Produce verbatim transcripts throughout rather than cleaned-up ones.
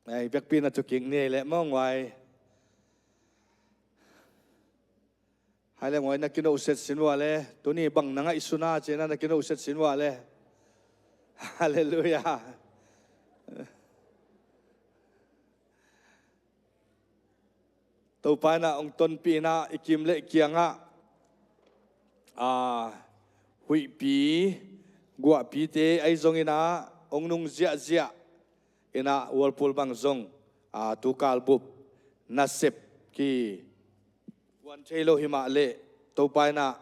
Ai, biakpi na tukik ni ei leh mawng uai. Hai leh mawng uai, na kinohset sin uah leh, tuni bang na ngaihsun a ci-in na kinohset sin uah leh. Halleluiah. Topa in ah hong tonpih in ah i kim le kiangah, a, huihpi, guahpite ahi zongin ah hong nung ziahziah in ah Whirlpool bang zong, a, tu kal bup nasep kiguan thei lo hi mah leh, Topa in ah,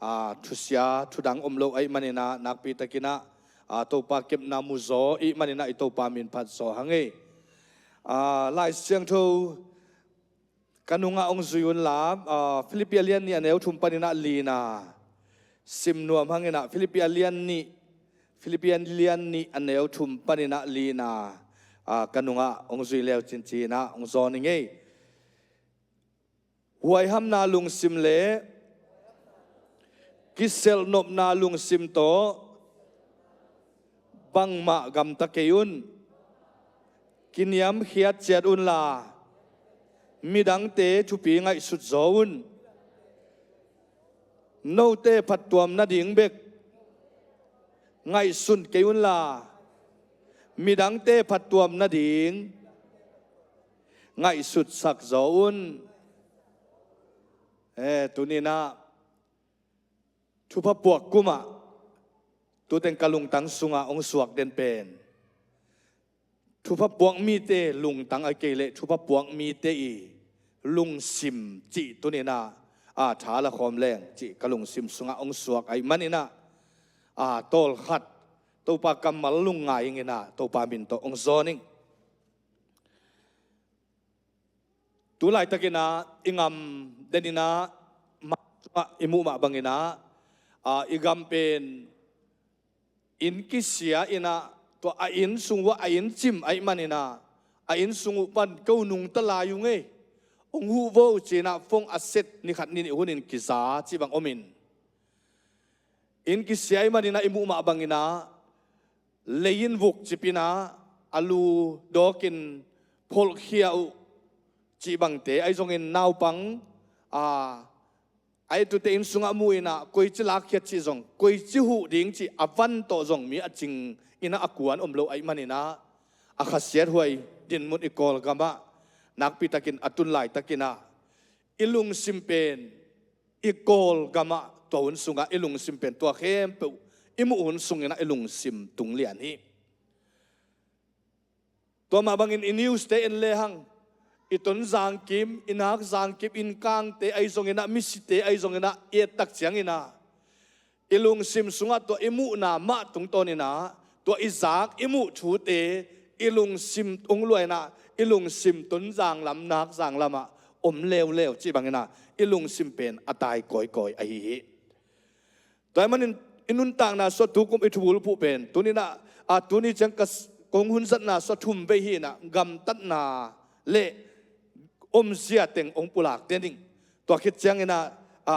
a, thusia thudang om lo ahih manin ah, nakpi takin ah, a, Topa kepna mu zaw ahih manin ah i Topa min phat zaw hang ei. A, Lai Siangtho ka nungah hong zui un la, a, Filippi a lian nih a neu thum panin ah lina sim nuam hangin ah, Filippi a lian nih, Filippi a lian nih a neu thum panin ah lina, a, ka nungah hong zui leu cin ci-in ah hong zawn ing ei. Huaihamna lungsim le kiselhnopna lungsim tawh bangmah gamta kei un. Kiniamkhiat ciat unla, midangte thupi ngaihsut zaw un. Note phattuam nading bek ngaihsun kei unla, midangte phattuam nading ngaihsutsak zaw un. Eh, tuni-in ah thupha puak kum ah tu teng ka lungtang sungah hong suak den pen, thupha puak mite lungtang ahih kei leh thupha puak mite i lungsim cih tuni-in ah, a, tha la khawm leng cih ka lungsim sungah hong suak ahih manin ah, a, tawlkhat Topa kammal lungngai ing in ah Topa min tawh hong zawn ing. Tu laitakin ah i gam den in ah, mah sungah i muh mah bangin ah, a, i gam pen inn kisia in ah, tua a inn sung uah a inn cim ahih manin ah, a inn sung uh pan ko nungta lai ung ei, hong huh vo ci-in ah phone a set ni khat ni nih hunin kiza cih bang om in. Inn kisia ahih manin ah i muh mah bangin ah, lei in vuk cip in ah, a lu dawkin pholhkhia uh cih bangte ahi zongin naupang, a, a ettute inn sungah mu in ah, koici lakkhiat cih zong, koici huh ding cih a van tawh zong mi a cing in ah a kuan om lo ahih manin ah, a khasiathuai dinmun i Kawlgamah nakpi takin a tun laitakin ah, i lungsim pen i Kawlgamah tua hun sungah i lungsim pen tua khempeuh i muh hun sungin ah i lungsim tung lian hi. Tua mah bangin i news-te en lehang, i Tonzang kim, i Nakzang kim, innkangte ahi zongin ah, misite ahi zongin ah i et tak ciangin ah, i lungsim sungah tua i muhna mah tungtawnin ah, tua i zak i muh thute i lungsim tung lua in ah, i lungsim Tonzang lam, Nakzang lamah om leuleu cih bangin ah, i lungsim pen a tai kawikawi ahi hi. Tua ahih manin i nuntakna sungah tukum i thubulphuh pen tuni-in ah, a, tuni ciang ka s-, kong hunzatna sungah thum vei hi in ah, gamtatna le omzia teng hong pulak den ing. Tua khit ciangin ah, a,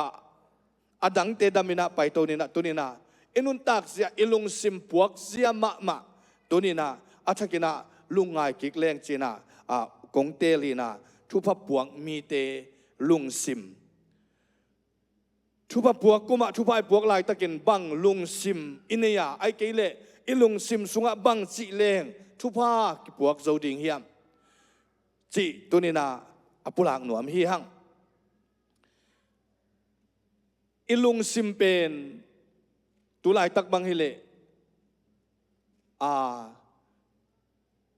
a dangte dam in ah paito ni in ah, tuni-in ah i nuntak zia, i lungsim puak zia mahmah tuni-in ah a thakin ah lungngai kik leng ci-in ah, a, kong teel hi in ah, thupha puak mite lungsim. Thupha puak kum ah thupha i puak laitakin bang lungsim i nei a, ahih kei leh i lungsim sungah bang cih leng thupha kipuak zo ding hiam cih tuni-in ah a pulak nuam hi hang. I lungsim pen tu laitak bang hi leh, a,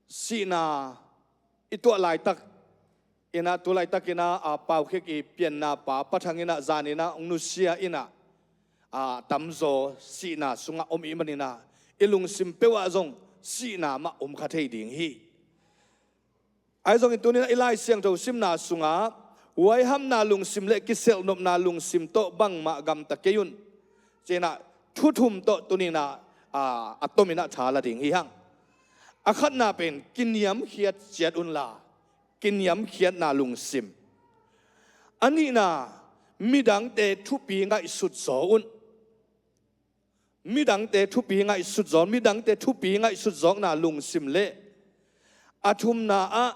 sihna i tuah laitak in ah, tu laitakin ah, a, Pau Khek i pianna pa Pa Thang in ah, zan in ah hong nusia in ah, a, tamzaw sihna sungah om i hih manin ah, i lungsim peuh ah zong sihna mah om kha thei ding hi. Ahi zongin tuni-in ah i Lai Siangtho simna sungah, huaihamna lungsim le kiselhnopna lungsim tawh bangmah gamta kei un, ci-in ah thu thum tawh tuni-in ah, a, a tomin ah tha la ding hi hang. A khatna pen kiniamkhiat ciat unla, kiniamkhiatna lungsim. A nihna, midangte thupi ngaihsut zaw un. Midangte thupi ngaihsut zaw, midangte thupi ngaihsut zawkna lungsim le A thumna ah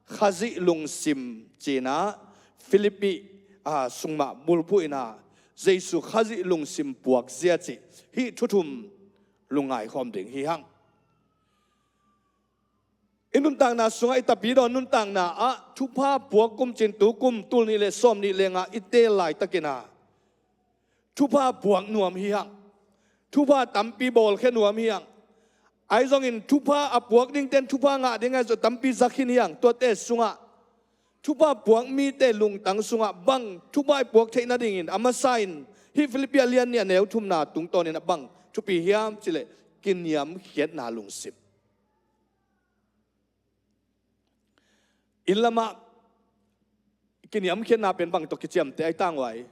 Khazih lungsim cinah Philippi, a, sungmah bulphuh inah Jesu Khazih lungsim puakzia cih hih thu thum lungngai khawm ding hi hang. I nuntakna sungah i tapidaw nuntakna ah thupha puak kum cin tu kum tul nih le sawm nih lengah i teel laitakinah thupha puak nuam hi hang. Thupha tampi bawlkhia nuam hi hang. Ahi zongin thupha a puak dingten thupha ngah ding ahi zong tampi zakhin hi hang. Tuate sungah thupha puak mite lungtang sungah bang thupha i puak theih nadingin a masa in hih Philippi a lian nih a neu thumna tungtawnin a bang thupi hiam cileh kiniamkhiatna lungsim. Inn lamah kiniamkhiatna pen bang tawh kiciamteh ahi tanghuai.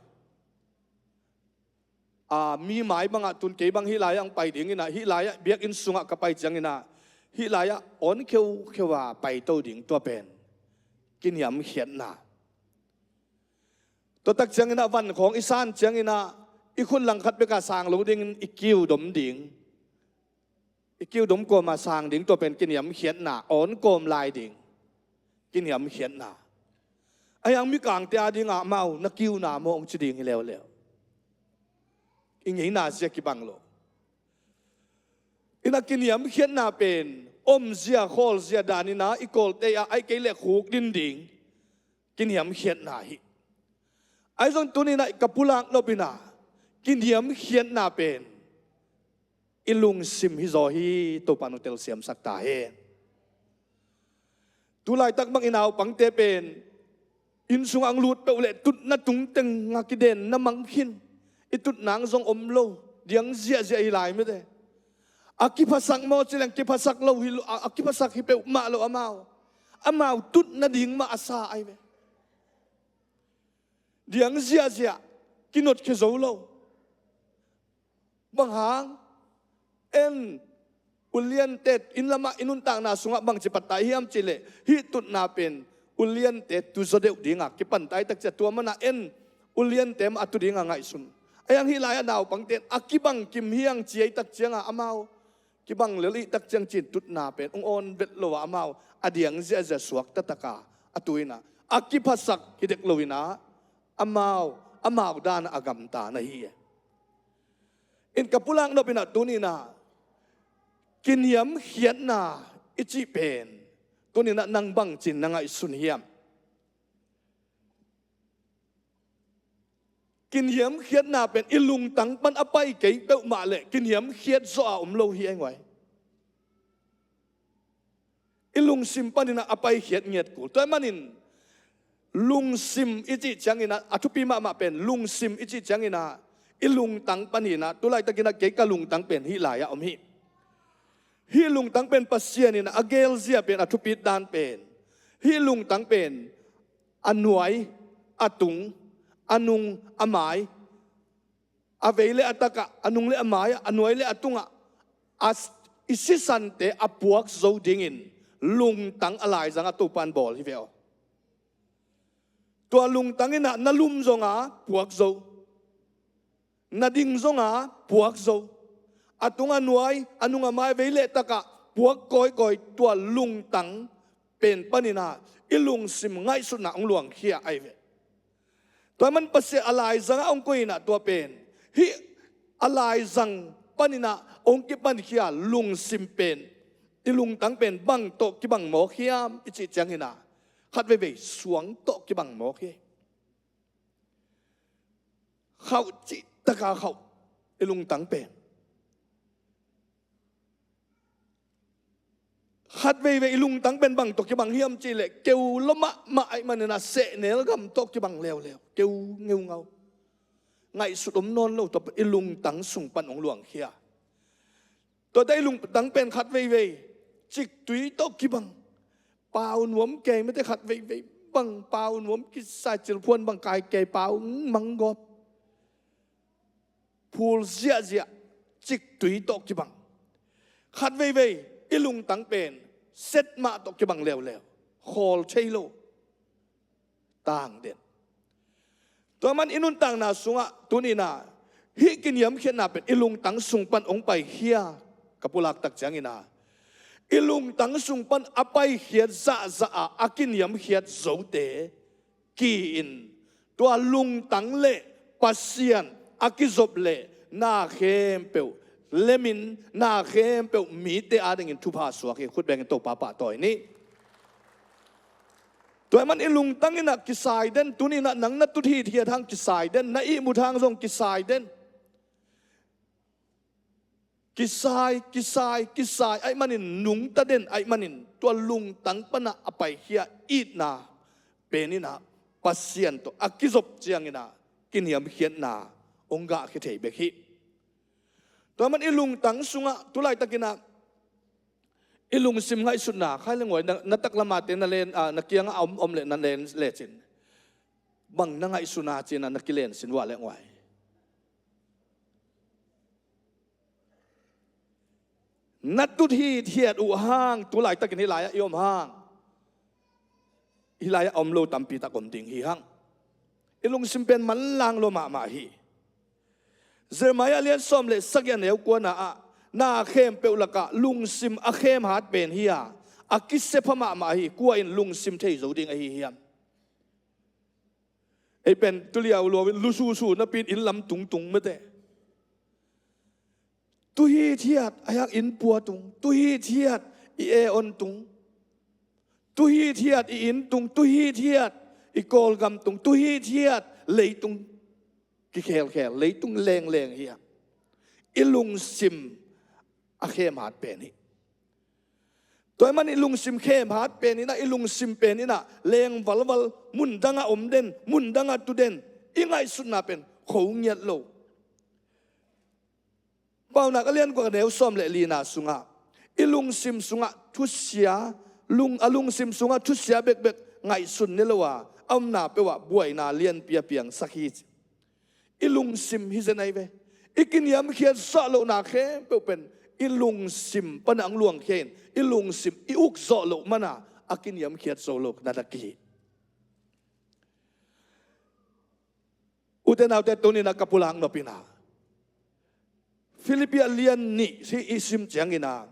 A, mi mai bangah tun kei bang hih lai-ah ang pai dinginah hih lai-ah biakinn sungah ka pai cianginah hih lai-ah awn kheukheu a paito ding tua pen kiniamkhiatna. Tua tak cianginah van khawng i san cianginah i khut langkhat bekah sang lo dingin i kiu dom ding. I kiu dom kawma sang ding tua pen kiniamkhiatna, awn kawm lai ding. Kiniamkhiatna. A hiang mikangte a dingah amau na kiuna maw hong ci ding hi leuleu. I ngeina zia kibang lo. Inah kiniamkhiatna pen omzia khawlzia daninah i kawlte ah ahi kei leh khuk din ding. Kiniamkhiatna hi. Ahi zong tuninah ka pulak nopinah kiniamkhiatna pen i lungsim hi zaw hi. Topa nong telsiamsak ta hen. Tulaitak bang i naupangte pen inn sungah ang lut peuh leh tutna tungteng a kiden na mang khin. I tutna ang zong om lo diang ziahziah hi lai mite. A kiphasak maw cileng kiphasak lo hi lo, a, a kiphasak hi peuhmah lo amau. Amau tutna ding mah a sa ahi ve. Diang ziahziah kinotkhia zo lo. Bang hang en uliante inn lamah i nuntakna sungah bangci patta hiam cileh hih tutna pen uliante tuzaw deuh dingah kipan tai takcia tua manah en uliante mah a tu dingah ngaihsun. A hiang hih lai-ah naupangte a kibang kim hiang ciai tak ciangah amau kibang lel ih tak ciang cin tutna pen ung awn vet lo ah amau a diang ziahziah suak tataka a tuinah a kiphasak hi dek loinah amau amau dan a gamta na hi. In ka pulak nopinah tuninah kiniamkhiatna i cih pen tuninah nang bangcin na ngaihsun hiam? Kiniamkhiatna pen i lungtang pan a pai kei peuhmah leh kiniamkhiat zawh a om lo hi ei nguai. I lungsim paninah a paikhiat ngiat kul. Tua ahih manin lungsim i cih cianginah a thupi mahmah pen lungsim i cih cianginah i lungtang paninah tulaitakinah kei ka lungtang pen hih lai-ah om hi. Hih lungtang pen Pasian inah a gelzia pen a thupit dan pen hih lungtang pen a nuai, a tung, a nung, a mai, a vei le a takah, a nung le a mai-ah, a nuai le a tungah a s-, i sisante a puak zo dingin lungtang a laizangah Topan bawl hi ve aw. Tua lungtang inah na lum zonga puak zo, na ding zonga puak zo, a tung a nuai, a nung a mai, vei le takah puak kawikawi tua lungtang pen paninah i lungsim ngaihsutna hong luangkhia ahi ve. Tua ahih man Pasian a laizangah hong koihinah tua pen hih a laizang paninah hong kipankhia lungsim pen i lungtang pen bang tawh kibang mawk hiam i cih cianginah khat veivei suang tawh kibang mawk hi. Khauh cihtaka khauh i lungtang pen khat veivei i lungtang pen bang tawh kibang hiam cihleh keu lua mahmah ahih maninah sehnel gam tawh kibang leuleu, keu ngeungau. Ngaihsut om nawn lo tawh i lungtang sung pan hong luangkhia. Tuate i lungtang pen khat veivei ciktui tawh kibang. Pau nuam kei mite khat veivei bang pau nuam kisai cilphuan bang kai kei pau manggawp. Phul ziahziah ciktui tawh kibang. Khat veivei i lungtang pen set mah tawh kibang leuleu. Khawl thei lo. Tangden. Tua man i nuntakna sungah tuninah hih kiniamkhiatna pen i lungtang sung pan hong paikhia ka pulak tak cianginah i lungtang sung pan a paikhiat zahzah a, a kiniamkhiat zote ki-in, tua lungtang le Pasian a kizop le na khempeuh lemin, na khempeuh mite adingin thupha suak hi. Khut bengin Topa pahtawi ni. Tua ahih man i lungtang in ah kisai den, tuni in ah nang na tut hithiat hang kisai den, na ihmut hang zong kisai den. Kisai, kisai, kisai ahih manin, nungta den ahih manin, tua lungtang pan ah a paikhia itna pen in ah Pasian tawh a kizop ciangin ah kiniamkhiatna hong gahkhia thei bek hi. Tua ahih man i lungtang sungah tu laitakin ah i lungsim ngaihsutna, khai le nguai, na, na taklamate na len, ah, na kiangah a om, om le na len lecin, bang na ngaihsutna ci-in ah na kilen sin vua le nguai. Na tut hithiat uh hang, tu laitakin hih lai-ah i om hang, hih lai-ah a om lo tampi tak om ding hi hang. I lungsim pen manlang lua mahmah hi. Jeremiah lian sawm le sagih a neu kuana ah, na khempeuh lakah lungsim a khemhat pen hi a, a kisepha mahmah hi. Kua in lungsim thei zo ding ahi hiam? Ei pen tuliau luau in lususu napi-in inn lam tungtung mete. Tu hithiat a hiang inn pua tung, tu hithiat i e on tung, tu hithiat i inn tung, tu hithiat i Kawlgam tung, tu hithiat leitung kikhelkhel, leitung lengleng hi a, i lungsim a khemhat pen hi. Tua ahih man i lungsim khemhat pen in ah, i lungsim pen in ah leng valval, mun dangah om den, mun dangah tu den, i ngaihsutna pen kho ngiat lo. Paunak a lian guk a neu sawm le lina sungah, i lungsim sungah thusia, lung, a lungsim sungah thusia bekbek ngaihsun ne lo a, a omna peuhah buaina lianpi a piangsak hi ci. I lungsim hi zen ahi ve. I kiniamkhiat zawh lohna khempeuh pen i lungsim pan ah hong luangkhia in, i lungsim i uk zawh loh man a, a kiniamkhiat zo lo na dak hi. Ute naute, tuni in ah ka pulak nop in ah, Philippi a lian nih hih i sim ciangin ah,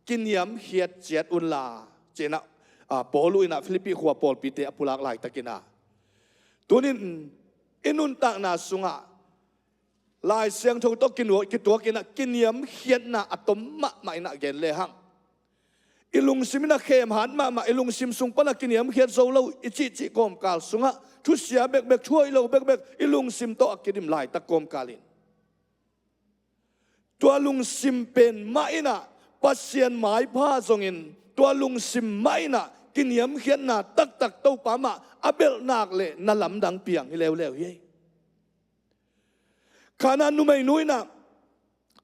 kiniamkhiat ciat unla, ci-in ah, ah, Paul in ah Philippi khua pawlpite a pulak laitakin ah, tuni in i nuntakna sungah Lai Siangtho tawh kinuak, kituak in ah kiniamkhiatna a tom mahmah in ah gen lehang, i lungsim in ah khemhat mahmah, i lungsim sung pan ah kiniamkhiat zo lo i cihcih kawmkal sungah, thusia bekbek, thuhoih lo bekbek i lungsim tawh a kidim laitak kawmkal in, tua lungsim pen mah in ah Pasian maipha zongin, tua lungsim mah in ah kiniamkhiatna taktak Topa mah a belhnak le na lamdang piang hi leuleu hi. Khanaan numeinu in ah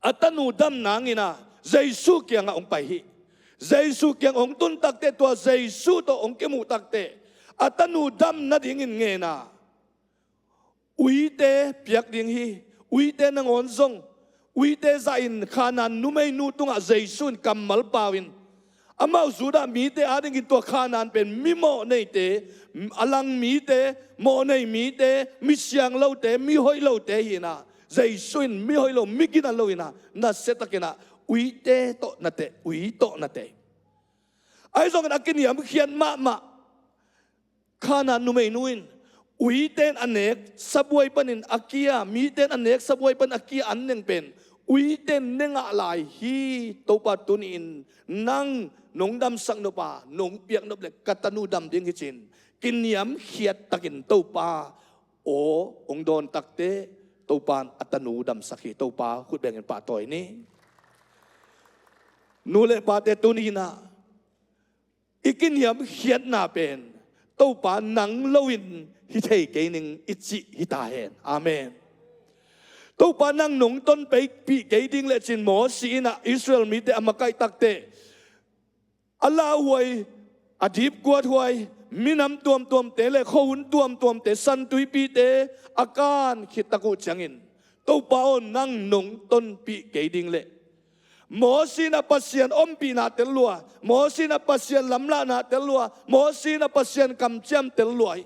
a tanu dam nangin ah Jesu kiangah hong pai hi. Jesu kiang hong tun takteh, tua Jesu tawh hong kimuh takteh, a tanu dam nadingin ngen a, uite piak ding hi. Uite nangawn zong, uite zahin Khanaan numeinu tungah Jesu in kammal pau in, amau Judah mite adingin tua Khanaan pen mi mawhneite, a lang mite, mawhnei mite, mi sianglote, mi hoihlote hi in ah, Jesu in mi hoih lo, mi gina lo in ah, nasiatakin ah uite tawh na teh, ui tawh na teh. Ahi zongin a kiniamkhiat mahmah Khanaan numeinu in, uite in a nek sabuai panin a kia, mite in a nek sabuai panin a kia an neng pen uite in ne ngah lai hi. Topa, tuni in nang nong damsak nop a, nong piak nop le ka tanu dam ding hi ci-in kiniamkhiat takin Topa aw hong dawn takteh, Topa in a tanu damsak hi. Topa khut bengin pahtawi ni. Nu le pate, tuni in ah i kiniamkhiatna pen Topa nang loin hi thei kei ning i cih hi ta hen. Amen. Topa nang nong tonpih kei ding le ci-in Mosi in ah Israel mite a makaih takteh, a lauhuai, a dipkuathuai minam tuamtuamte le khuahun tuamtuamte, San Tuipite a kan khit tak uh ciangin, Topa aw, nang nong tonpih kei ding le, Mosi in ah Pasian ompihna tel lua, Mosi in ah Pasian lamlahna tel lua, Mosi in ah Pasian kamciam tel lua hi.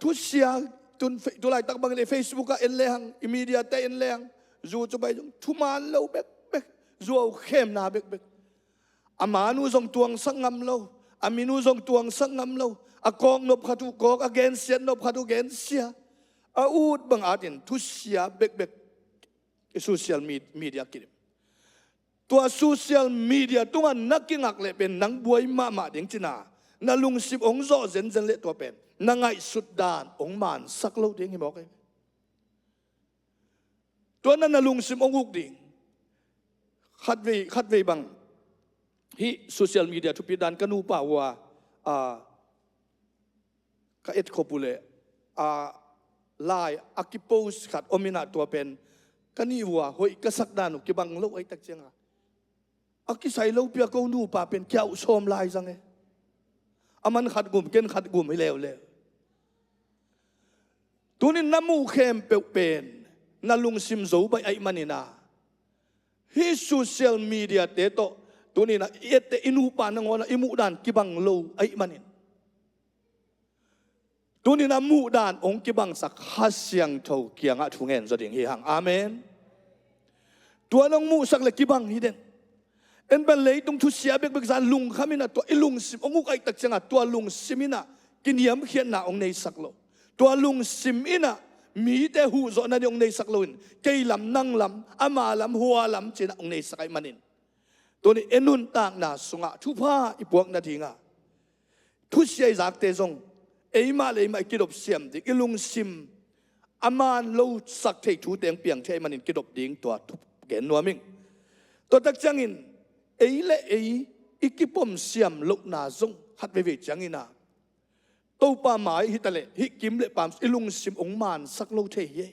Thusia, tun fe-, tulaitak bangin i Facebook ah en lehang, i media te en lehang, zu cu bai zong thuman lo bekbek, zuau khemna bekbek. A manu zong tuangsak ngam lo, a minu zong tuangsak ngam lo, a kawk nop khat uh kawk, a gensiat nop khat uh gensia, a ut bang atin thusia bekbek i social me-, media kidim. Tua social media tungah na kingak leh pen nang buai mahmah ding cina, na lungsim hong zawh zenzen leh tua pen na ngaihsut dan hong mansak lo ding hi mawk hi. Tua na, na lungsim hong uk ding. Khatvei, khatvei bang hih social media thupi dan ka nupa uh a, a, ka etkhop uh leh, a, lai a kipost khat om inah tua pen ka nih uh a hoih ka sak dan uh kibang lo ahih tak cianga, a kisai lo pia ko nupa pen kiauh sawm lai zang e. A man khat gum, ken khat gum hi leuleu. Tunin na muh khempeuh pen na lungsim zo baih ahih manin a, hih social media te tawh tunin a i etteh i nupa nangawn a i muh dan kibang lo ahih manin, tunin a muh dan hong kibangsak Kha Siangtho kiangah thu ngen zaw ding hi hang. Amen. Tua nong muhsak le kibang hi den. En pen leitung thusia bekbek zan lungkham inah tua i lungsim hong uk ahih tak ciangah tua lungsim inah kiniamkhiatna hong neisak lo. Tua lungsim inah mite huhzawh nading hong neisak loin kei lam, nang lam, ama lam, hua lam cinah hong neisak ahih manin, tuni i nuntakna sungah thupha i puak nadingah thusia i zakte zong eimah le eimah i kidop siam ding, i lungsim a man lo sak thei thute hong piang thei ahih manin kidop ding tua thu gen nuam ing. Tua tak ciangin ei le ei i kipom siam lohna zong khat veivei ciangin a, Topa mai hi taleh hih kim le paam i lungsim hong mansak lo thei hi.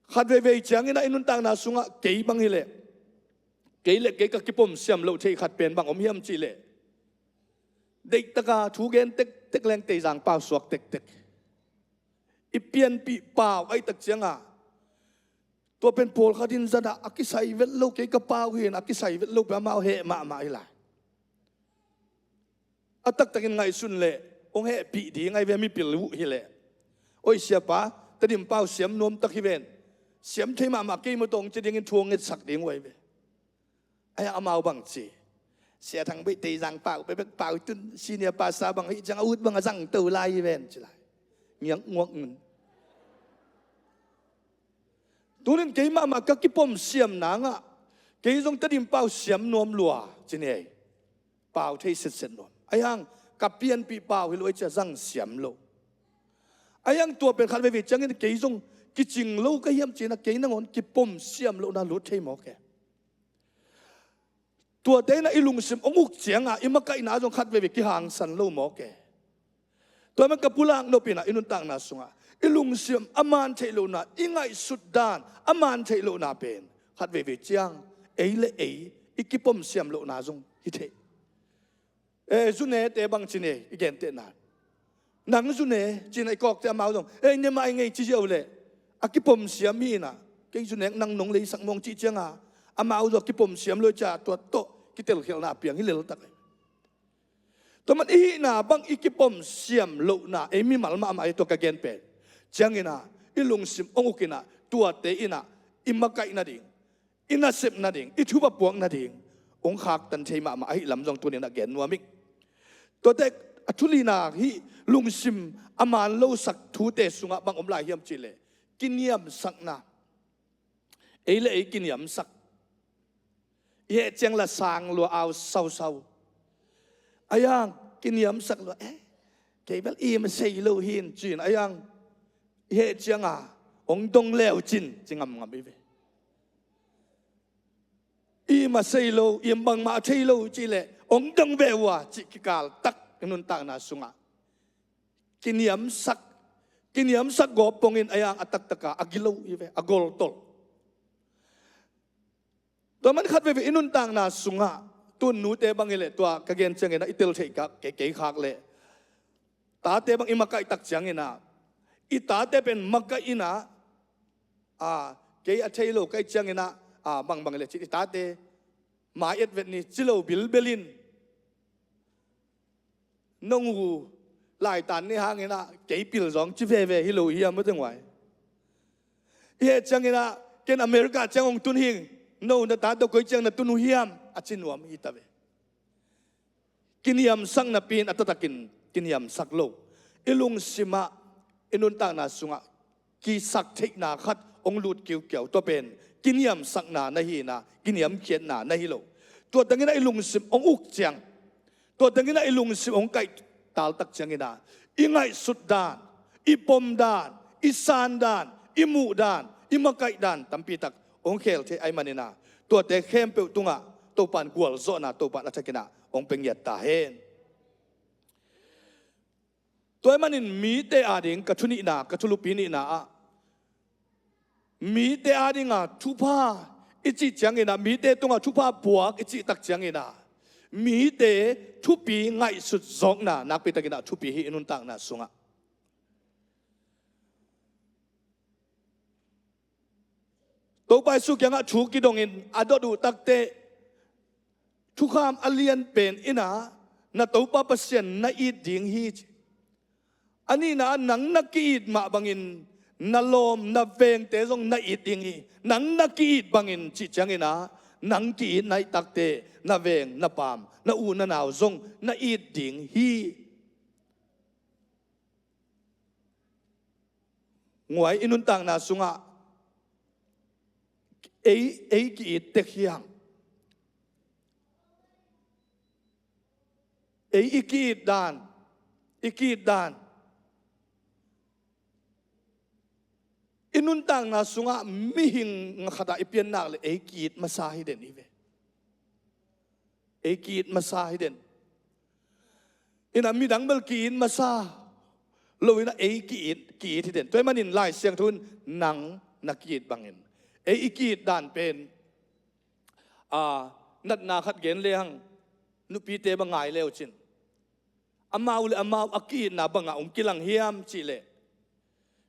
Khat veivei ciangin a i nuntakna sungah kei bang hileh, kei le kei ka kipom siam loh theih khat pen bang om hiam cihleh, deihtaka thu gen tektek leng teizang pau suak tektek. I pianpih pau ahih tak cianga tua pen pawlkhat in zan ah a kisai vet lo, kei ka pau hi in a kisai vet lo pen amau heh mahmah hi lai. A taktakin ngaihsun leh hong hehpih ding ahi ve, mipil uh hileh. Oi siapa, Tedim pau siam nuam tak hi ven. Siam thei mahmah, kei maw tawh hong ci dingin thu hong ngetsak ding uh ahi ve. Ahi a, amau bang ci, Sia Thang Beih teizang pau bekbek pau tun, senior pastor bang hi ciang a ut bang a zang to lai hi ven ci lai. Ngiak nguak ngun. Tunin kei mahmah ka kipom siam nangah kei zong Tedim pau siam nuam lua ci ni ei. Pau thei setset nuam. Ahi hang ka pianpih pau hi lo ei cia zang siam lo. Ahi hang tua pen khat veivei ciangin kei zong kicing lo ka hiam cinah kei nangawn kipom siam lohna lut thei mawk e. Tuate inah i lungsim hong uk cianga i makaihna zong khat veivei kihangsan lo mawk e. Tua man ka pulak nop inah i nuntakna sungah i lungsim a man theih lohna, i ngaihsut dan a man theih lohna pen khat veivei ciang ei le ei i kipom siam lohna zong hi thei. E, zunete bang ci ni ei, i gentehna. Nang zune cinah i kawkte amau zong ei, ne mai ngei ci ziau leh a kipom siam hi inah, kei zune nang nong leisak mawng cih cianga amau zong a kipom siam lo cia tua tawh kitelkhialhna a piang hi leltak ei. Tua man i hihna bang i kipom siam lohna ei mimal mahmah hi tua ka gen pen. Ciangin a i lungsim hong uk inah tuate inah i makaih nading, i nasep nading, i thupha puak nading hong khaktan thei mahmah ahih lam zong tunin a gen nuam ing. Tuate a thulina hih lungsim a man losak thute sungah bang om lai hiam cihleh kiniamsakna. Ei le ei kiniamsak. I heh ciang la sang lua, au sausau. Ahi hang kiniamsak lua, eh, kei bel i ma sei lo hin cin. Ahi hang i heh cianga hong dong leu cin ci ngamngam hi ve. I ma sei lo, i bangmah thei lo cihleh hong dong ve uh a cih kikal tak i nuntakna sungah kiniamsak, kiniamsak gawp pongin ahi hang a taktaka a gilo hi ve, a goltol. Tua man khat veivei i nuntakna sungah tun nute bang hileh tua ka gen ciangin a i tel theih kak kei, kei khak leh tate bang i makaih tak ciangin a, i tate pen makaih inah, a, kei a thei lo ka hih ciangin a, a, bangbang hileh ci i tate mai et vet ni ci lo bilbel in nong uh laitan ni hangin ah kei pil zong ci veve hi lo hiam, mate nguai. I heh ciangin ah ken America ciang hong tun hing, no na tate koi ciang na tun uh hiam, a ci nuam hi ta ve. Kiniamsak napi in a taktakin kiniamsak lo. I lungsimah, i nuntakna sungah kisak theihna khat hong lut kiukiau, tua pen kiniamsakna na hi na, kiniamkhiatna na hi lo. Tua tengin ah i lungsim hong uk ciang, tua tengin ah i lungsim hong kaihtal tak ciangin ah i ngaihsut dan, i pom dan, i san dan, i muh dan, i makaih dan tampi tak hong khel thei ahih manin ah, tuate khempeuh tungah Topa'n gualzawhna, Topa'n a thakin ah hong pia ngiat ta hen. Tua ahih manin mite ading ka thu nihna, ka thulupi nihna ah, mite adinga thupha i cih ciangin ah, mite tungah thupha puak i cih tak ciangin ah, mite thupi ngaihsut zawkna nakpi takin ah thupi hi i nuntakna sungah. Topa Jesu kiangah thu kidongin a dot uh takteh, thukham a lianpen in ah, na Topa Pasian na it ding hi, ci. A nihna ah, nang na ki-it mah bangin na lawm, na vengte zong na it ding hi. Nang na ki-it bangin cih ciangin ah, nang ki-it na hih takteh na veng, na paam, na u na nau zong na it ding hi. Nguai, i nuntakna sungah ei, ei ki-it tek hiam? Ei i ki-it dan, i ki-it dan. I nuntakna sungah mihing khat ah i piannak le ei ki-it masa hi den hi ve. Ei ki-it masa hi den. In ah midang bel ki-it masa lo in ah ei ki-it, ki-it hi den. Tua ahih manin Lai Siangtho in nang na ki-it bangin, ei i ki-it dan pen, a, natna khat gen lehang, nupite bang ngai le uh cin. Amau le amau a ki-itna bangah hong kilang hiam cih leh,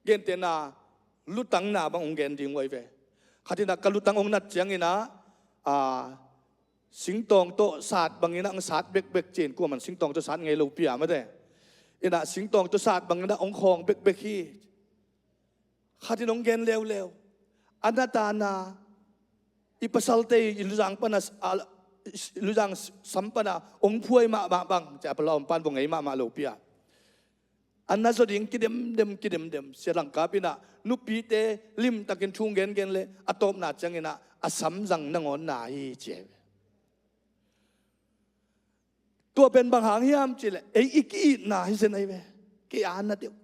gentehna, lutangna bang hong gen ding uh ahi ve. Khat in ah ka lutang hong nat ciangin ah, a, singtawng tawh sat bangin ah hong sat bekbek, ci-in kuaman singtawng tawh sat ngei lo pi a, mate. In ah singtawng tawh sat bangin ah hong khawng bekbek hi. Khat in hong gen leuleu. A nat a na, i pasalte i luzang pana, a, luzang sam pana hong phuai mahmah bang, ci-a pala om pan vong ei mahmah lo pi a. A na zaw ding kidemdem, kidemdem. Sia Langkap in ah nupite limtakin thu gengen le a tawpna ciangin ah a sam zang nangawn na hi, ci ahi ve. Tua pen bang hang hiam cih leh ei i ki-itna hi zen ahi ve. Kei a na deuh,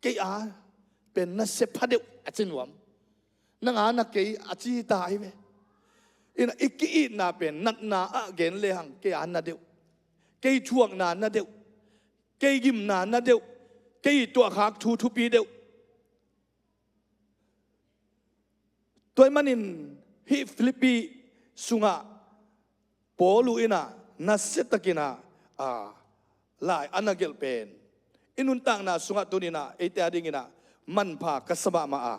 kei a pen na sia pha deuh, a ci nuam. Nang a na kei, a ci ta ahi ve. In ah i ki-itna pen natna ah gen lehang kei a na deuh, kei thuakna na deuh, kei gimna na deuh, kei tuahkhak thu thupi deuh. Tua ahih manin hih Filipi sungah Paul uh in ah nasiatakin ah, a, lai a na gelh pen i nuntakna sungah tuni-in ah eite adingin ah manpha ka sa mahmah a,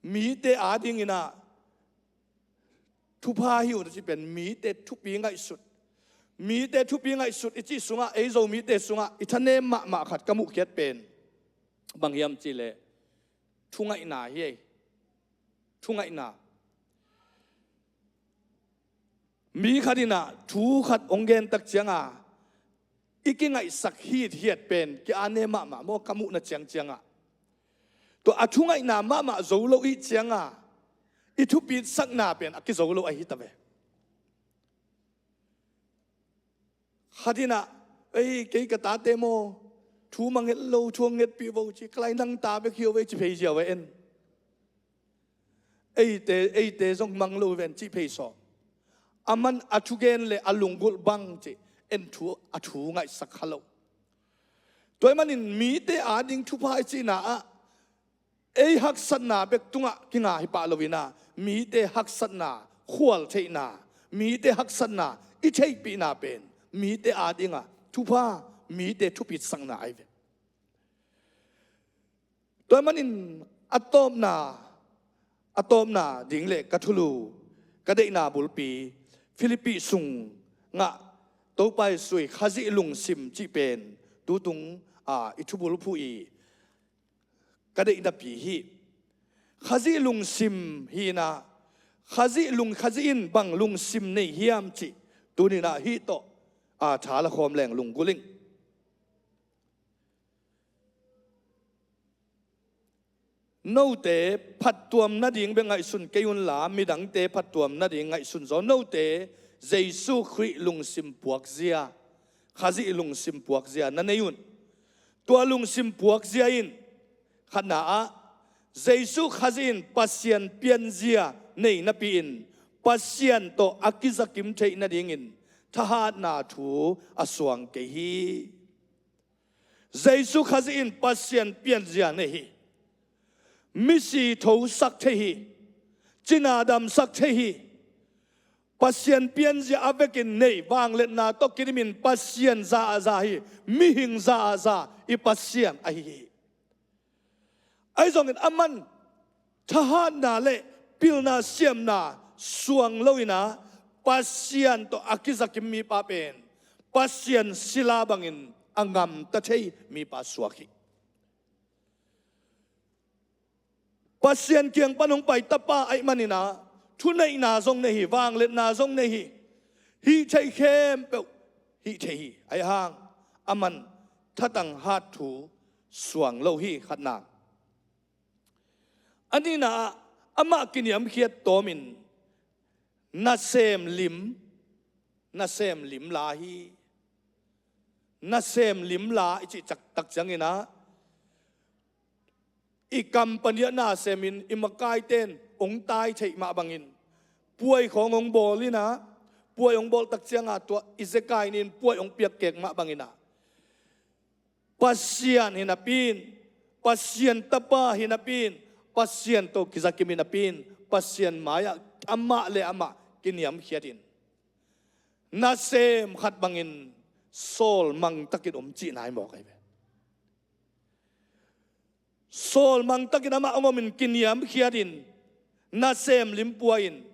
mite adingin ah thupha hi uh na cih pen mite thupi ngaihsut. Mite thupi ngaihsut i cih sungah, ei Zomite sungah i thanem mahmah khat ka muhkhiat pen bang hiam cih leh thungaihna hi ei. Thungaihna. Mi khat in ah thu khat hong gen tak cianga i kingaihsak hithiat pen ki-ane mahmah maw, ka muhna ciangciangah. Tua a thungaihna mahmah zo lo i hih cianga i thupitsakna pen a kizo lo ahi ta ve. Khat in ah, "Ei, kei ka tate maw, thu mangngilh lo, thu hong ngetpih vo," ci, "Ka lai nang ta bek hi uh ve," ci phei ziau a en. "Eite, eite zong mang lo ven," ci phei sawm. Aman a thugen le a lunggulh bang ci, en thu, a thu ngaihsak kha lo. Tua ahih manin mite ading thupha i cihna ah ei haksatna bek tungah kinga hi pah lo in ah, mite haksatna, khualtheihna, mite haksatna i theihpihna pen mite adingah thupha, mite thupitsakna ahi ve. Tua ahih manin a tawpna, a tawpna ding le ka thulu, ka deihna bulpi, Filipi sungah Topa Jesuh i Khazih lungsim cih pen tutung a i thubulphuh i ka deihnapi hi. Khazih lungsim hi-in ah, Khazih lung, Khazih in bang lungsim nei hiam cih tuni-in ah hih tawh a tha la khawm leng lunggulh ing. Note phattuam nading bek ngaihsun kei unla, midangte phattuam nading ngaihsun zaw. Note Jesu Khrih lungsim puakzia, Khazih lungsim puakzia na nei un. Tua lungsim puakzia in khatna ah, Jesu Khazih in Pasian pianzia nei napi-in, Pasian tawh a kizakim theih nadingin thahatna thu a suang kei hi. Jesu Khazih in Pasian pianzia nei hi. Misi thosak thei hi. Cina damsak thei hi. Pasian pianzia a vekin nei, vangliatna tawh kidimin Pasian za a za hi. Mihing za a za i Pasian ahi hi. Ahi zongin aman thahatna le pilna siamna suang lo-in ah, Pasian tawh a kizakim mipa pen Pasian sila bangin a gamta thei mipa suak hi. Pasian kiang pan hong pai tapa ahih manin ah, thuneihna zong nei hi, vangliatna zong nei hi. Hih theih khempeuh hih thei hi. Ahi hang aman thatang hat thu suang lo hi, khatna. A nihna ah, amah kiniamkhiat tawmin nasem lim, nasem lim la hi. Nasem lim la i cih tak, tak ciangin ah, i company ah nasemin i makaite in hong tai theih mah bangin puai khawng hong bawl in ah, puai hong bawl tak ciangah tua i zekai nih in puai hong piak kek mah bangin ah, Pasian hi napi-in, Pasian tapa hi napi-in, Pasian tawh kizakim hi napi-in, Pasian mai-ah amah le amah kiniamkhiatin, nasem khat bangin sawlmang takin om cihna hi mawk ahi ve. Sawlmang takin amah hong omin kiniamkhiatin, nasem lim pua-in,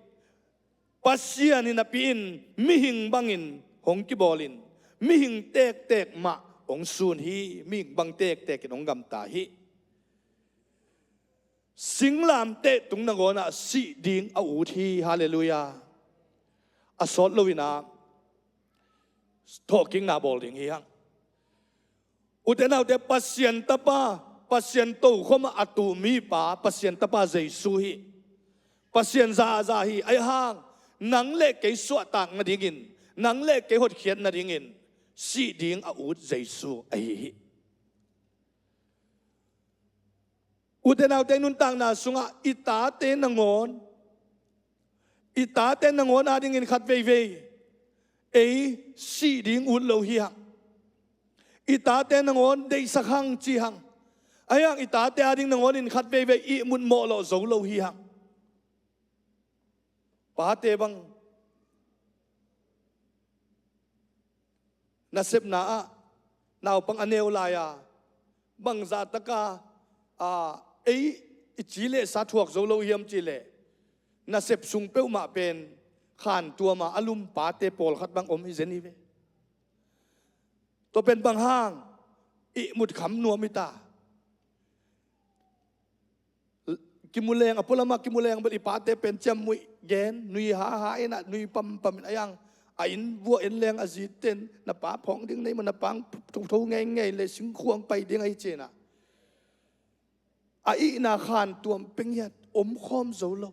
Pasian hi napi-in mihing bangin hong kibawlin, mihing tektek mah hong sun hi, mihing bang tektekin hong gamta hi. Singlamteh tung nangawnah sih ding a ut hi. Halleluiah. A sawt lo-in ah thawhkikna bawl ding hi hang. Ute naute, Pasian tapa, Pasian tokhom ah a tu mipa, Pasian tapa Jesu hi. Pasian za a za hi. Ahi hang nang le kei suahtak nadingin, nang le kei hotkhiat nadingin sih ding a ut Jesu ahi hi. Ute naute, nuntakna sungah i tate nangawn, i tate nangawn adingin khat veivei ei sih ding ut lo hi hang. I tate nangawn deihsak hang ci hang. Ahi hang i tate ading nangawnin khat veivei ihmut mawhlawh zo lo hi hang. Pate bang nasepna ah naupang a neu lai-a bangzah taka, a, ei i ci le sa thuak zo lo hiam cihleh, nasep sung peuhmah pen khantuama a lum pate pawlkhat bang om hi zen hi ve. Tua pen bang hang ihmut kham nuam hi ta. Kimuleng, a pualamah kimuleng bel i pate pen ciammuih gen, nui haha in ah, nui pampam in ah, ahi hang a inn vuah en leng a zite in, na pa phawng ding nei maw, na pa tho, tho ngeingei le singkhuang pai ding ahi ci-in ah, a ihna khantuam peng hiat, omkhawm zo lo,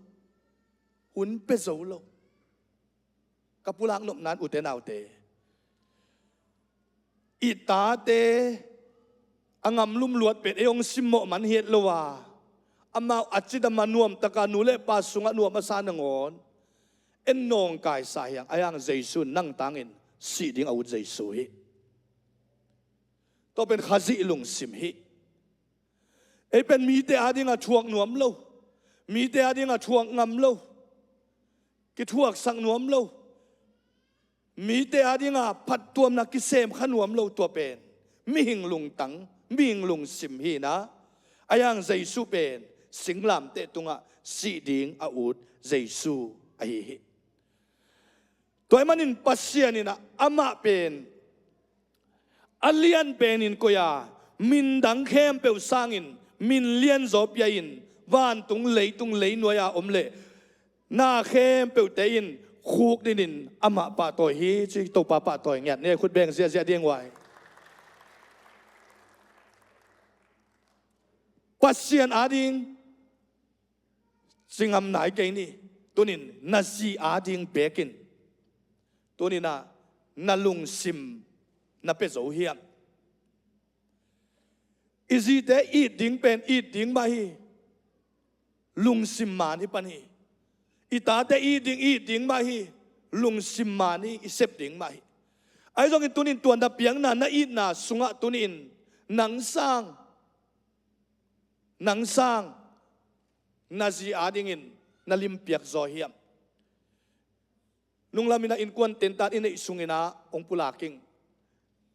hun pia zo lo. Ka pulak nopna in, ute naute, i tate a ngamlum luat pen ei hong simmawh man hi het lo a, amau a cidam a nuamtaka nu le pa sungah nuam a sa nangawn en nawngkaisa hi hang. Ahi hang Jesu in nang tangin sih ding a ut Jesu hi. Tua pen Khazih lungsim hi. Ei pen mite adingah thuak nuam lo, mite adingah thuak ngam lo, kithuaksak nuam lo, mite adingah phattuamna kisem kha nuam lo, tua pen mihing lungtang, mihing lungsim hi-in ah, ahi hang Jesu pen singlamteh tungah sih ding a ut Jesu ahi hi. Tua ahih manin Pasian in ah amah pen a lian penin koih a, min dang khempeuh sangin min lianzaw pia-in vantung leitung leinuai-a om leh na khempeuhte in khukdinin amah pahtawi hi ci. Topa pahtawi ngiat ni, khut beng ziahziah ding uai. Pasian ading ci ngam nai kei ni. Tunin na zi ading bekin tunin ah na lungsim na pia zo hiam? I zite it ding pen it ding mah hi. Lungsim man hi pan hi. I tate it ding it ding mah hi. Lungsim man hi, i sep ding mah hi. Ahi zongin tunin tua na piakna na itna sungah tunin nang sang, nang sang na zi adingin na limpiak zaw hiam? Nunglam in ah innkuan tentan i neih sungin ah hong pulak ing.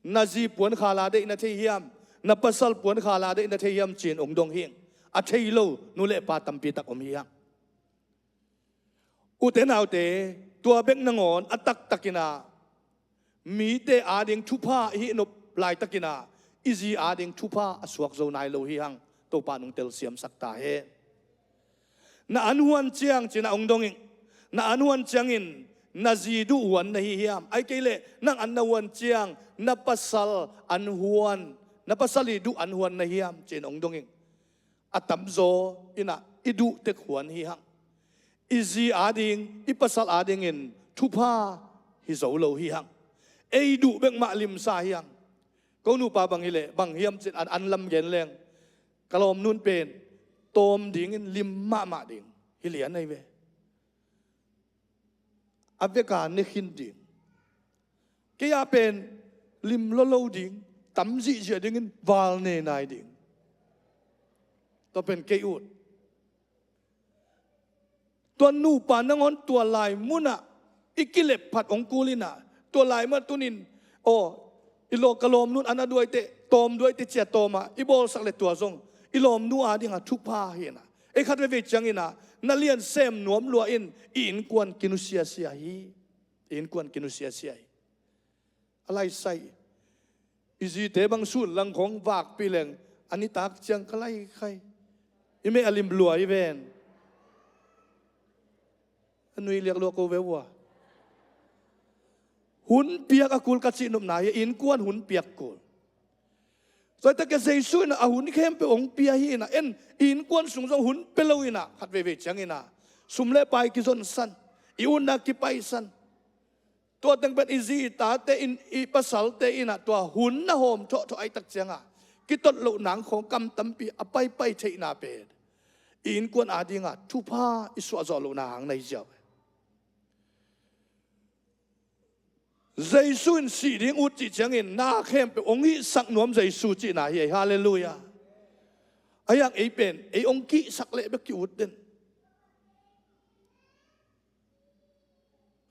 Na zi puan khala deih na thei hiam? Na pasal puan khala deih na thei hiam ci-in hong dong hi ing. A thei lo nu le pa tampi tak om hi hang. Ute naute, tua bek nangawn a taktakin ah mite ading thupha i hih nop laitakin ah i zi ading thupha a suak zo nai lo hi hang. Topa nung telsiamsak ta hen. Na an huan ciang ci-in ah hong dong ing. Na an huan ciangin na zi duh huan na hi hiam? Ahih kei leh nang an na huan ciang na pasal an huan, na pasal i duh an huan na hiam ci-in hong dong ing. A tamzaw in ah i duh tek huan hi hang. I zi ading, i pasal adingin thupha hi zo lo hi hang. Ei duh bek mah limsa hi hang. Ko nupa bang hi leh bang hiam ci-in an, an lam gen leng, ka lawmnu'n pen tawm dingin lim mahmah ding hi lian ahi ve. A veka ne khin ding. Kei a pen lim lolo ding, tam zihziah dingin val ne nai ding. Tua pen kei ut. Tua nupa nangawn tua lai munah i kilep phat hong kul in ah, tua lai munah tunin, aw, i law ka lawmnu'n an a duaite, tawm duaite ci-a tawm ah i bawlsak leh tua zong i lawmnu adingah thupha hi in ah. Ei khat veivei ciangin ah na lian sem nuam lua in, i innkuan kinusiasia hi. I innkuan kinusiasia hi. A laisai. I zite bang sun lang khong vakpih leng a nitak ciang ka laikhai. I meh a lim lua hi ven. A nui liak lua ko ve ua. Hun piak a kul ka cihnopna hi, innkuan hun piak kul. Tua hi takah Jesu in ah a hun khempeuh hong pia hi in ah, en, i innkuan sung zong hun pia lo in ah, khat veivei ciangin ah sum le pai kizonsan, i utna kipaisan. Tua teng pen i zi i tate in, i pasalte in ah tua hun na hawm thawhthawh ahih tak ciangah kitot loh nang khawng kam tampi a paipai theihna pen i innkuan adingah thupha i suahzawh lohna hang na hi ziau. Jesu in sih ding ut cih ciangin na khempeuh hong hihsak nuam Jesu cihna hi ei. Halleluiah. Ahi hang ei pen ei hong kihsak leh bek ki-ut den.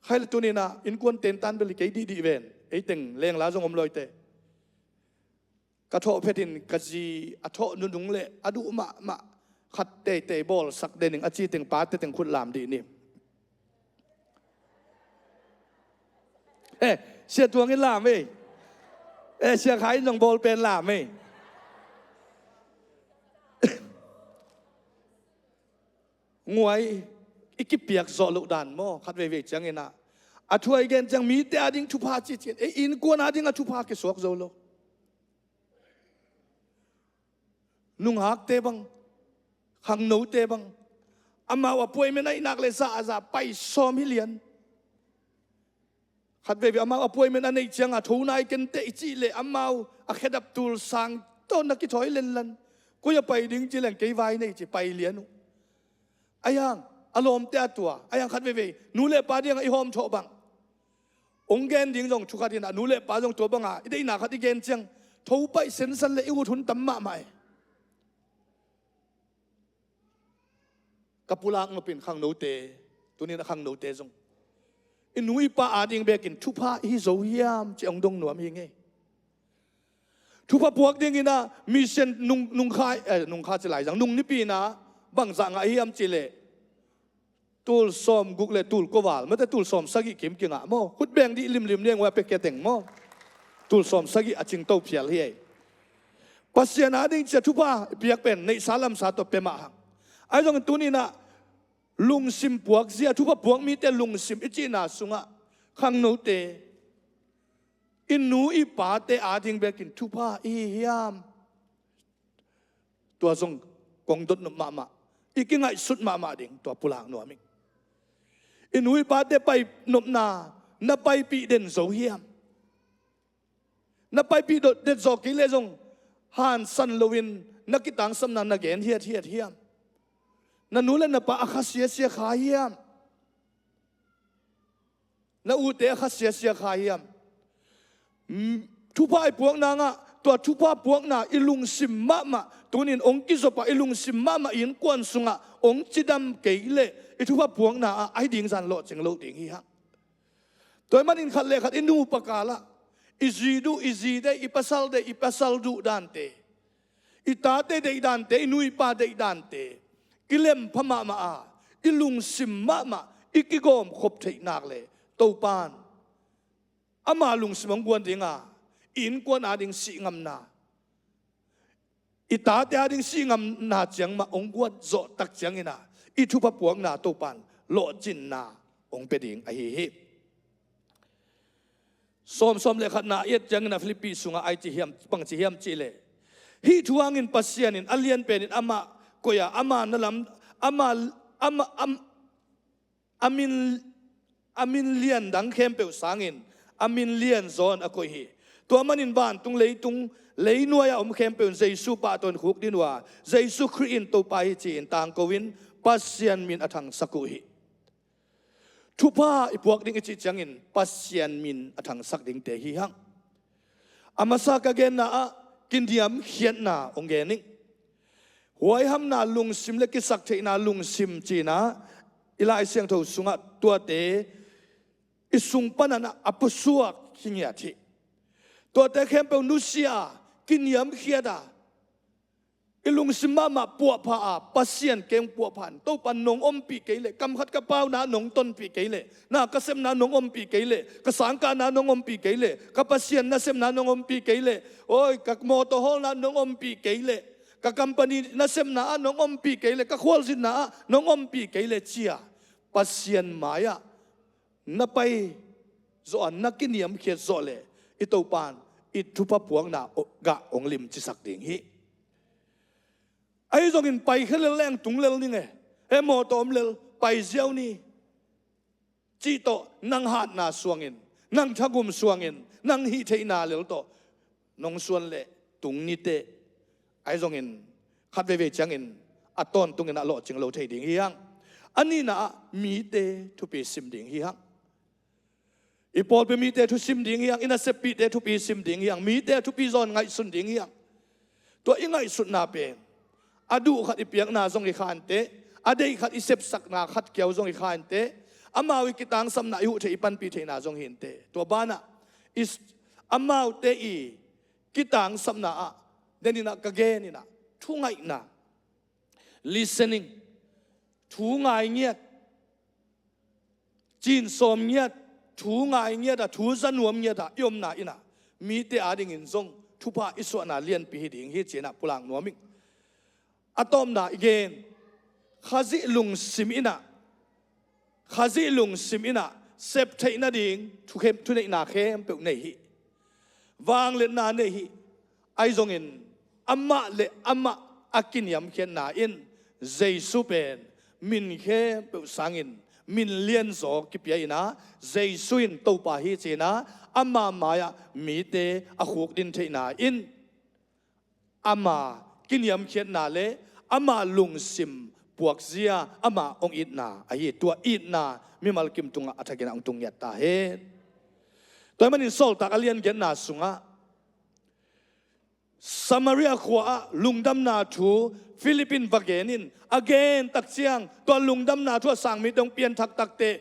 Khai le tuninah innkuan tentan bel hi kei dihdih ven. Ei teng lengla zong om lawite. Ka thawh phetin ka zi a thawh nunung le a duh mahmah khat teitei bawlsak dening a ci teng pate teng khut lam dih ni. Eh, Sia Tuang in lam ei. Eh, Sia Khai in zong bawl pen lam ei. Nguai, i kipiak zawh loh dan maw, khat veivei cianginah a thu a i gen ciang mite ading thupha cihcian, ei innkuan ading a thupha kisuak zo lo. Nunghakte bang, khangnote bang, amau a puaimen a i nak le za a za pai sawm hi lian. Khat veivei amau a puaimen a neih cianga tho nai kenteh i cih leh amau a khedap tul sang tawh na kithawi lenlan. Koi a pai ding ci leng kei vai nei ci pai lian uh. Ahi hang a lawmte a tua, ahi hang khat veivei nu le pa dianga i hawmthawh bang hong gen ding zong thu khat inah nu le pa zong tua banga i deihna khat i gen ciang tho paih sensan le i ut hun tam mahmah e. Ka pulak nopin khangnote, tunin a khangnote zong i nu i pa ading bekin thupha i hi zo hiam ci hong dong nuam hi ngei. Thupha puak dinginah mission nung, nungkha, eh, nungkha ci laizang nung nipi inah bangzah ngah hiam cihleh Tul sawm guk le tul kua val mate, tul sawm sagih kim kingah maw? Khut beng dih limlim liang ua pia kia teng maw? Tul sawm sagih a cingto phial hi ei. Pasian ading cia thupha i piak pen neihsa lamsa tawh pia mah hang. Ahi zongin tuni-in ah lungsim puakzia, thupha puak mite lungsim i cihna sungah khangnote i nu i pate ading bekin thupha i hi hiam? Tua zong kong dot nop mahmah, i kingaihsut mahmah ding tua pulak nuam ing. I nu i pate pai nopna na paipih den zo hiam? Na paipih dot det zaw kei leh zong hansan loin na kitangsapna na gen hiathiat hiam? Na nu le na pa a kha siasia kha hiam? Na ute a kha siasia kha hiam? Mm, thupha i puakna ngah, tua thupha puakna i lungsim mahmah, tunin hong kizop a i lungsim mahmah i innkuan sungah hong cidam kei leh i thupha puakna ah ai ding zan lawhcing lo ding hi hang. Tua ahih manin khat le khat i nupa kalah i zi duh, i zi deih, i pasal deih, i pasal duh dante, i tate deih dante, i nu i pa deih dante kilem pha mahmah a, i lungsim mahmah i kigawm khop theih nak le Topan ama lungsim hong guan ding a, i innkuan ading sih ngamna, i tate ading sih ngamna ciang mah hong guan zawh tak ciangin ah i thupha puakna Topan lawhcinna hong pia ding ahi hi. Sawm, sawm le khatna i et ciangin ah Filippi sungah ai ci hiam, bang ci hiam cih leh, hih thu hangin Pasian in a lian penin amah koih a, ama na lam, ama, ama, am, a min, a min lian dang khempeuh sangin a min lian zawn a koih hi. Tua manin vantung leitung leinuai-a om khempeuh in Jesu pahtawi in khukdin uh a, Jesu Khrih in Topa hi ci-in tangko in Pasian min a thangsak uh hi. Thupha i puak ding i cih ciangin Pasian min a thangsak dingte hi hang. A masa ka genna ah kiniamkhiatna hong gen ing. Huaihamna lungsim le kisaktheihna lungsim ci-in ah i Lai Siangtho sungah tuate i sung panin ah a pusuak hi ngiat hi. Tuate khempeuh nusia a, kiniamkhiat a, i lungsim mahmah puahpha a, Pasian keng puahpha in, Topa nong ompih kei leh, kam khat ka pauna nong tonpih kei leh, na ka sepna nong ompih kei leh, ka sangkahna nong ompih kei leh, ka Pasian nasepna nong ompih kei leh, oi, ka mawtaw hawlna nong ompih kei leh, ka company nasepna ah nong ompih kei leh, ka khualzinna ah nong ompih kei leh ci-a Pasian mai-ah na pai zawh a, na kiniamkhiat zawh leh i Topan i thupha puakna gah hong limcisak ding hi. Ahi zongin paikhia lel leng tung lel ning e, he mawtaw om lel pai ziau ni cih tawh nang hatna suangin, nang thagum suangin, nang hih theihna lel tawh nong suan leh tung niteh. Ahi zongin khat veivei ciangin a tawntungin a lawhcing lo thei ding hi hang. A nihna ah mite thupi sim ding hi hang. I pawlpi mite thusim ding hi hang, i naseppihte thupi sim ding hi hang, mite a thupi zawn ngaihsun ding hi hang. Tua i ngaihsutna pen a duh khat i piakna zong hi kha inteh, a deih khat i sepsakna khat kiau zong hi kha inteh, amau i kitangsapna i huh theih, i panpih theihna zong hi inteh. Tua banah i s-, amaute i kitangsapna ah, den in ah ka gen in ah thungaihna, listening, thu ngai ngiat, cinsawm ngiat, thu ngai ngiat a, thu za nuam ngiat a i omna in ah mite adingin zong thupha i suahna lianpi hi ding hi ci-in ah pulak nuam ing. A tawpna i gen, Khazih lungsim in ah, Khazih lungsim in ah sep theih nading thukhem, thuneihna khempeuh nei hi. Vangliatna nei hi. Ahi zongin amah le amah a kiniamkhiatna in Jesu pen min khempeuh sangin min lianzaw kipia in ah, Jesu in Topa hi ci-in ah ama mai-ah mite a khukdin theihna in ama kiniamkhiatna le ama lungsim puakzia, ama hong itna ahi. Tua itna mimal kim tungah a thakin ah hong tung ngiat ta hen. Tua ahih manin Sawltak a lian giatna sungah Samaria khua ah lungdamna thu Philip in va gen in, a gen tak ciang tua lungdamna thu a sang mite hong pianthak takteh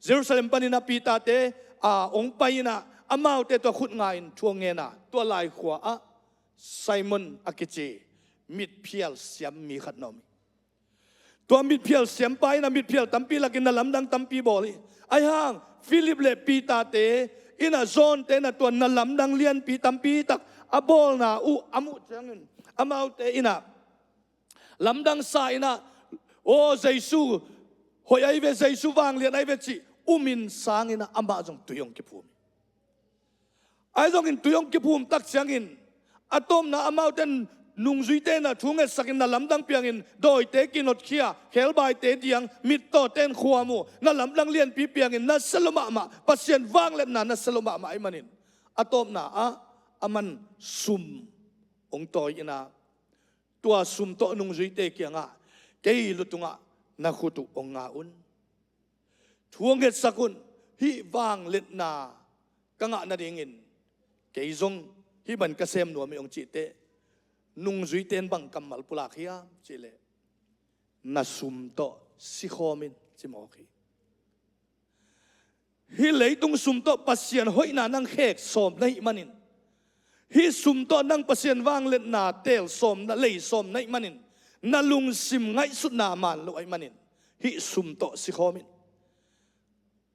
Jerusalem panin ah Peter-te a hong pai in ah amaute tua khut nga-in thu hong ngen a, tua lai khua ah Simon a kici mitphial siam mi khat na om hi. Tua mitphial siampa in a mitphial tampi lakin na lamdang tampi bawl hi. Ahi hang Philip le Peter-te in a John-te in a tua na lamdang lianpi tampi tak a bawlna uh a muh ciangin amaute in a lamdang sa in a, "Aw, Jesu hoih ahi ve, Jesu vanglian ahi ve," cih umin sang in a amah zong tui hong kiphum hi. Ahi zongin tui hong kiphum tak ciangin a tawpna amaute in nungzuite in a thu ngetsak in na lamdang piangin dawite kinotkhia, khebaite diang, mittawte in khuam uh, na lamdang lianpi piangin na sia lo mahmah, Pasian vangliatna na sia lo mahmah ahih manin a tawpna ah aman sum hong tawi in a, tua sum tawh nungzuite kiangah, "Kei lu tungah na khut uh hong nga un. Thu hong ngetsak un. Hih vangliatna ka ngah nadingin kei zong hih bang ka sem nuam hi," hong cih teh, nungzuite in bang kammal pulak hiam cih leh, "Na sum tawh sikhawm in," ci mawk hi. Hih leitung sum tawh Pasian hoihna nang khek sawm na hih manin, hih sum tawh nang Pasian vangliatna teel sawm na, lei sawm na hih manin, na lungsim ngaihsutna man lo ahih manin, hih sum tawh sikhawm in,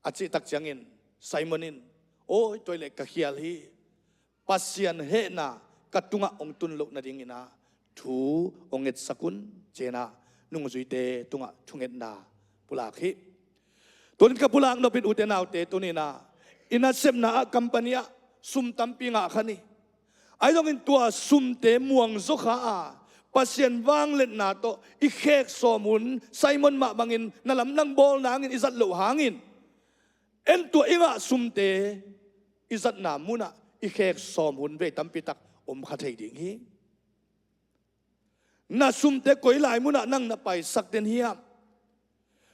a cih tak ciangin Simon in, "Awi, tua leh ka khial hi. Pasian hehna ka tungah hong tun loh nadingin a thu hong ngetsak un," ci-in a nungzuite tungah thungetna pulak hi. Tunin ka pulak nop in, ute naute, tunin a i nasepna ah, company ah sum tampi ngah kha ni. Ahi zongin tua sumte muang zaw kha a, Pasian vangliatna tawh i khek sawm hun, Simon mah bangin na lamdang bawl nangin i zat loh hangin, en tua i ngah sumte i zatna munah i khek sawm hun vei tampi tak om kha thei ding hi. Na sumte koi lai munah nang na paisak den hiam?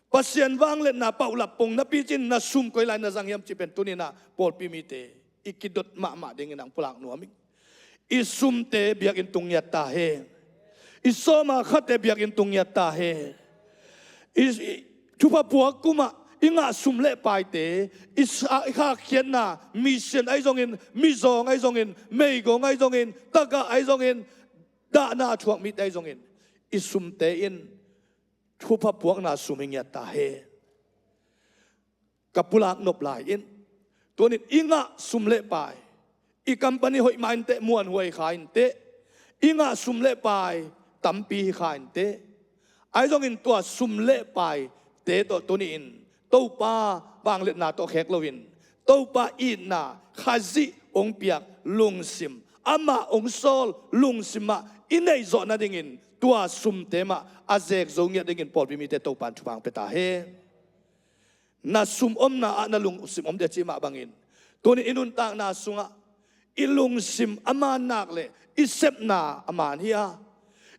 Pasian vangliatna paulap pong napi cin na sum koi lai na zang hiam cih pen tunin a pawlpi mite i kidot mahmah dingin ang pulak nuam ing. I sumte biakinn tung ngiat ta hen. I sawma khate biakinn tung ngiat ta hen. I, i thupha puak kumah i ngah sum le paite, i sa-, i khakhiatna, mission ahi zongin, mizawng ahi zongin, meigong ahi zongin, tagah ahi zongin, dahna a thuak mite ahi zongin, i sumte in thupha puakna sum hi ngiat ta hen. Ka pulak nop lai in, tunin i ngah sum le pai, i company hoih mah inteh, muanhuai kha inteh, i ngah sum le pai tampi hi kha inteh. Ahi zongin tua sum le paite tawh tuni-in Topa vangliatna tawh khek loin, Topa itna, Khazih hong piak lungsim, amah hong sawl lungsim mah i neih zawh nadingin tua sumte mah a zek zo ngiat dingin pawlpi mite Topa in thupha hong pia ta hen. Na sum omna ah na lungsim om dia cih mah bangin, tunin i nuntakna sungah i lungsim a man nak le i sepna a man hi a,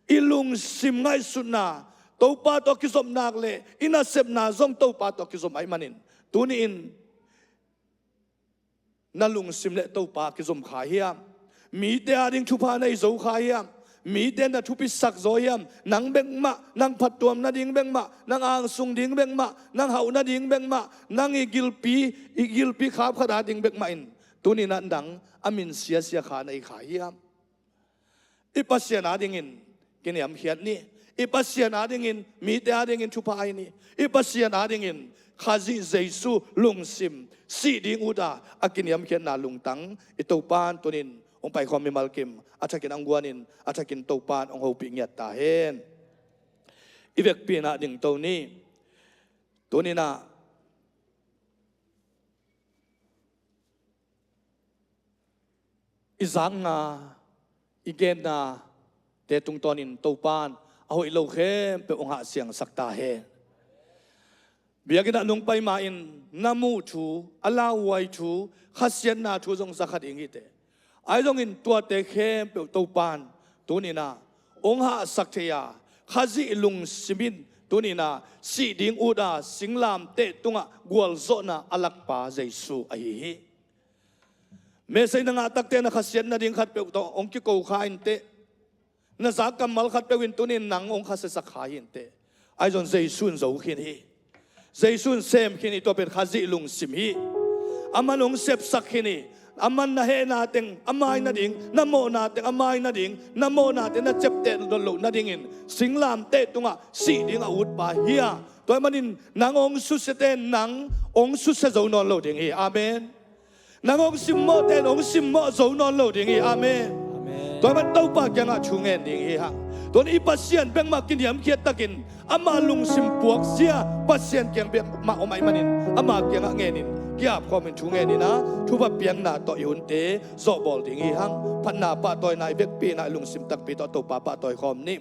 i lungsim ngaihsutna Topa tawh kizom nak le i nasepna zong Topa tawh kizom ahih manin, tunin na lungsim le Topa kizom kha hiam? Mite ading thupha nei zo kha hiam? Mite na thupisak zaw hiam? Nang bek mah, nang phattuam nading bek mah, nang angsung ding bek mah, nang hauh nading bek mah, nang i gilpi, i gilpi khap khat ading bek mah in tunin ah nang a min siasia kha na hi kha hiam? I Pasian adingin kiniamkhiat ni. I Pasian adingin, mite adingin thupha hi ni. I Pasian adingin Khazih Jesu lungsim, sih ding ut a a kiniamkhiatna lungtang i Topa in tunin hong paikhawm mimal kim a thakin hong guanin, a thakin Topa in hong hopih ngiat ta hen. I vekpi in ah dingto ni. Tunin ah i zakna, i gennate tungtawnin Topa in a hoih lo khempeuh hong hahsiangsak ta hen. Biakinn ah nong pai ma-in na muh thu, a lauhuai thu, khasiatna thu zong za kha ding hi teh. Ahi zongin tuate khempeuh Topa in tunin ah hong hahsak thei a, Khazih lungsim in tunin ah sih ding ut a singlamteh tungah gualzawhna a lakpa Jesu ahi hi. Message na ngah takteh na khasiat nading khatpeuh tawh hong kiko kha inteh. Na zak kammal khatpeuh in tunin nang hong khasiasak kha hi inteh. Ahi zong Jesu in zo khin hi. Jesu in sem khin hi, tua pen Khazih lungsim hi. Aman hong sepsak khin hi. Aman na hehna teng a mai nading, na mawhna teng a mai nading, na mawhna teng na ciapteh nawn loh nadingin singlamteh tungah sih ding a utpa hi a. Tua ahih manin nang hong susiate in nang hong susia zo nawn lo ding hi. Amen. Nang hong simmawhte in hong simmawh zo nawn lo ding hi. Amen. Amen. Tua ahih manin Topa kiangah thu ngen ding hi hang. Tua in i Pasian bek mah kiniamkhiat takin ama lungsim puakzia Pasian kiang bek mah om ahih manin ama kiangah ngenin ki-apkhawmin thu ngenin a, thupha piakna tawh i hunte zawhbawl ding hi hang. Phatna pahtawina i vekpi-in a, i lungsim takpi tawh Topa pahtawi khawm ni.